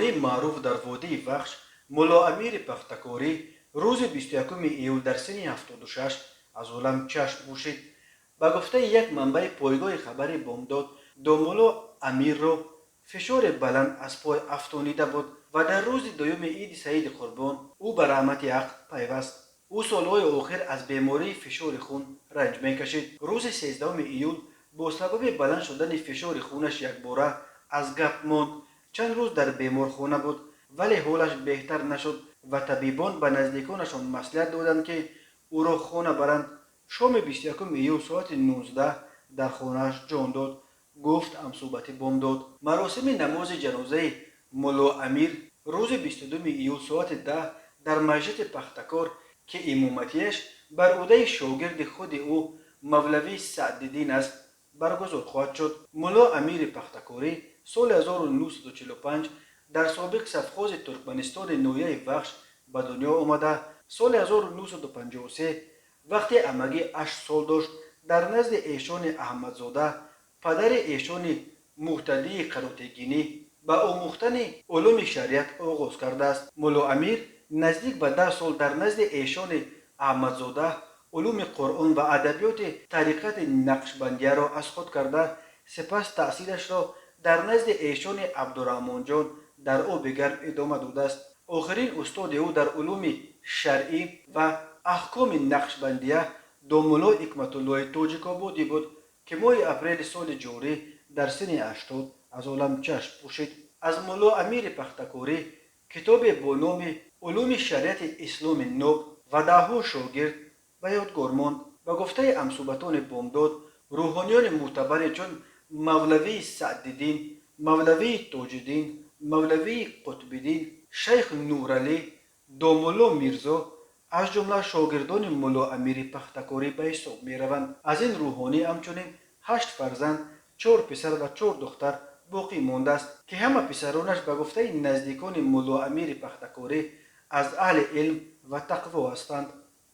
Рӯҳонии маъруф дар водии Вахш, Мулло Амири Пахтакорӣ, рӯзи 21 июл дар синни 76 аз олам чашм пӯшид. Ба гуфтаи як манбаи пойгоҳи хабари Бомдод, домулло Амирро фишори баланд аз пой афтонида буд ва дар рӯзи дуюми иди Саиди Қурбон ӯ ба раҳмати Ҳақ пайваст. Ӯ солҳои охир аз бемории фишори хун ранҷ мекашид. Рӯзи 13 июл бо сабаби баланд шудани фишори хунаш якбора аз гап монд. Чанд рӯз дар беморхона буд, вале ҳолаш беҳтар нашуд ва табибон ба наздиконашон маслиҳат доданд, ки ӯро хона баранд. Шоми 21 июл соати 19 дар хонааш ҷон дод, гуфт ҳамсӯҳбати Бомдод. Маросими намози ҷанозаи Мулло Амир рӯзи 22 июл соати 10 дар масҷиди Пахтакор, ки имоматиаш бар ӯҳдаи шогирди худи ӯ Мавлавӣ Саъдиддин аст, баргузор хоҳад шуд. Мулло Амири Пахтакорӣ соли 1945 дар собиқ совхози Туркманистони ноҳияи Вахш ба дунё омада, соли 1953, вақте амагӣ 8 сол дошт, дар назди эшони Аҳмадзода, падари эшони Муҳтадии Қаротегинӣ, ба омӯхтани улуми шариат оғоз кардааст. Мулло Амир наздик ба 10 сол дар назди эшони Аҳмадзода улуми Қуръон ва адабиёти тариқати Нақшбандияро аз худ карда, сипас таҳсилашро дар назди эшони Абдураҳмонҷон дар Оби Гарм идома додааст. Охирин устоди ӯ дар улуми шаръӣ ва аҳкоми Нақшбандия домулло Ҳикматуллои Тоҷикободӣ буд, ки моҳи апрели соли ҷорӣ дар синни 80 аз олам чашм пӯшид. Аз Мулло Амири Пахтакорӣ китобе бо номи «Улуми шариати исломи ноб» ва даҳҳо шогирд ба ёдгор монд. Ба гуфтаи ҳамсӯҳбатони Бомдод, рӯҳониёни мӯътабаре чун Мавлавии Саъдиддин, Мавлавии Тоҷиддин, Мавлавии Қутбиддин, Шайх Нуралӣ, домулло Мирзо аз ҷумла шогирдони Мулло Амири Пахтакорӣ ба ҳисоб мераванд. Аз ин рӯҳонӣ ҳамчунин ҳашт фарзанд, чор писар ва чор духтар, боқӣ мондааст, ки ҳама писаронаш, ба гуфтаи наздикони Мулло Амири Пахтакорӣ, аз аҳли илм ва тақво ҳастанд.